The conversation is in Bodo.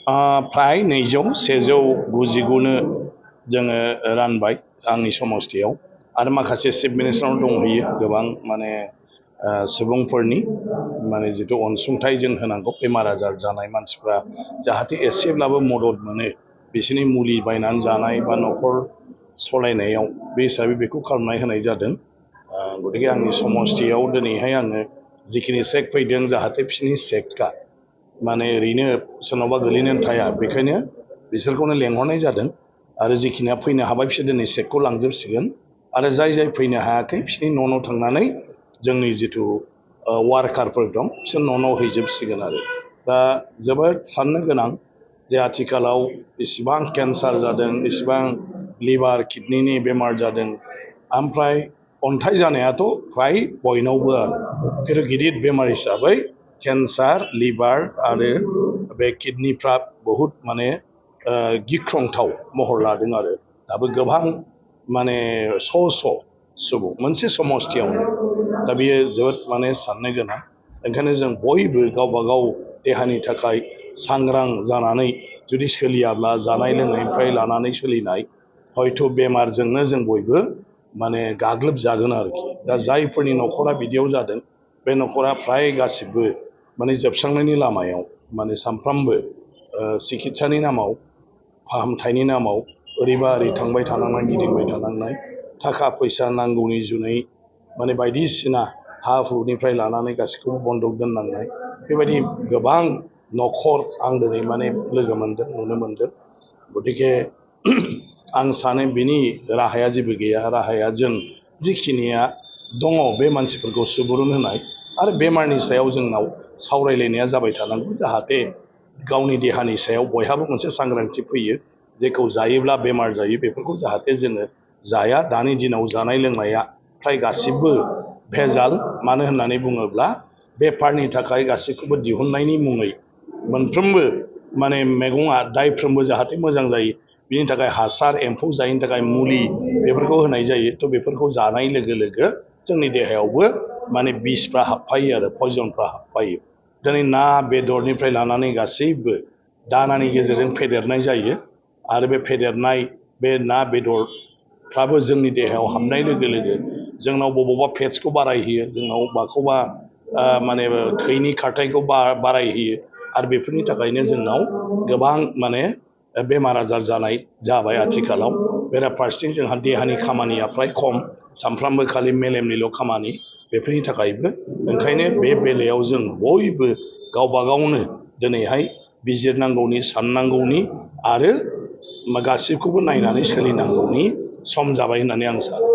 फ्राय 190 जोङो रानबाय आंनि समस्थियाव आरो माखासे चिफ मिनिस्टारनाव दंहैयो गोबां माने सुबुंफोरनि माने जिथु अनसुंथाइ जों होनांगौ बेमार आजार जानाय मानसिफ्रा जाहाथे एसेब्लाबो मदद मोनो बिसोरनि मुलि बायनानै जानाय बा न'खर सालायनायाव बे हिसाबै बेखौ खालामनाय होनाय जादों। गतिके आंनि समस्थियाव दिनैहाय आङो जिखिनि चेक फैदों जाहाथे बिसोरनि चेकआ माने ओरैनो सोरनावबा गोलैनानै थाया बेखायनो बिसोरखौनो लेंहरनाय जादों आरो जिखिनिया फैनो हाबाय बिसोर दिनै चेकखौ लांजोबसिगोन आरो जाय फैनो हायाखै बिसोरनि न' थांनानै जोंनि जिथु वार्कारफोर दं बिसोर न' हैजोबसिगोन आरो दा जोबोद साननो गोनां जे आथिखालाव इसिबां केन्सार जादों इसिबां लिभार किडनिनि बेमार जादों ओमफ्राय अन्थाइ जानायाथ' फ्राय बयनावबो आरो खिन्थु गिदिर बेमार हिसाबै केन्सार लिभार आरो बे किडनिफ्रा बहुद माने गिख्रंथाव महर लादों आरो दाबो गोबां माने श' सुबुं मोनसे समस्थियावनो दा बेयो जोबोद माने साननो गोनां ओंखायनो जों बयबो गावबा गाव देहानि थाखाय सांग्रां जानानै जुदि सोलियाब्ला जानाय लोंनायनिफ्राय लानानै सोलिनाय हयथ' बेमारजोंनो जों बयबो माने गाग्लोबजागोन आरोखि दा जायफोरनि न'खरा बिदियाव जादों बे न'खरा फ्राय गासिबो माने जोबस्रांनायनि लामायाव माने सानफ्रामबो सिकित्सानि नामाव फाहामथायनि नामाव ओरैबा ओरै थांबाय थानांनाय गिदिंबाय थानांनाय थाखा फैसा नांगौनि जुनै माने बायदिसिना हा हुनिफ्राय लानानै गासिखौबो बन्दक दोननांनाय बेबायदि गोबां न'खर आं दिनै माने लोगो मोनदों नुनो मोनदों। गतिके आं सानो बिनि राहाया जेबो गैया राहाया जों जिखिनिया दङ बे मानसिफोरखौ सुबुरुन होनाय आरो बेमारनि सायाव जोंनाव सावरायलायनाया जाबाय थानांगौ जाहाथे गावनि देहानि सायाव बयहाबो मोनसे सांग्रांथि फैयो जेखौ जायोब्ला बेमार जायो बेफोरखौ जाहाथे जोङो जाया दानि दिनाव जानाय लोंनाया फ्राय गासिबो भेजाल मानो होननानै बुङोब्ला बेफारनि थाखाय गासैखौबो दिहुननायनि मुङै मोनफ्रोमबो माने मैगङा दायफ्रोमबो जाहाथे मोजां जायो बिनि थाखाय हासार एम्फौ जायैनि थाखाय मुलि बेफोरखौ होनाय जायो थ' बेफोरखौ जानाय लोगो लोगो जोंनि देहायावबो माने बिसफ्रा हाबफायो आरो पयजनफ्रा हाबफायो दिनै ना बेदरनिफ्राय लानानै गासैबो दानानि गेजेरजों फेदेरनाय जायो आरो बे फेदेरनाय बे ना बेदरफ्राबो जोंनि देहायाव हाबनाय लोगो लोगो जोंनाव बबावबा फेट्सखौ बारायहोयो जोंनाव माखौबा माने थैनि खारथायखौ बारायहोयो आरो बेफोरनि थाखायनो जोंनाव गोबां माने बेमार आजार जानाय जाबाय आथिखालाव बेराफारसेथिं जोंहा देहानि खामानिया फ्राय खम सानफ्रामबो खालि मेलेमनिल' खामानि बेफोरनि थाखायबो ओंखायनो बे बेलायाव जों बयबो गावबा गावनो दिनैहाय बिजिरनांगौनि साननांगौनि आरो गासिबखौबो नायनानै सोलिनांगौनि सम जाबाय होननानै आं सानो।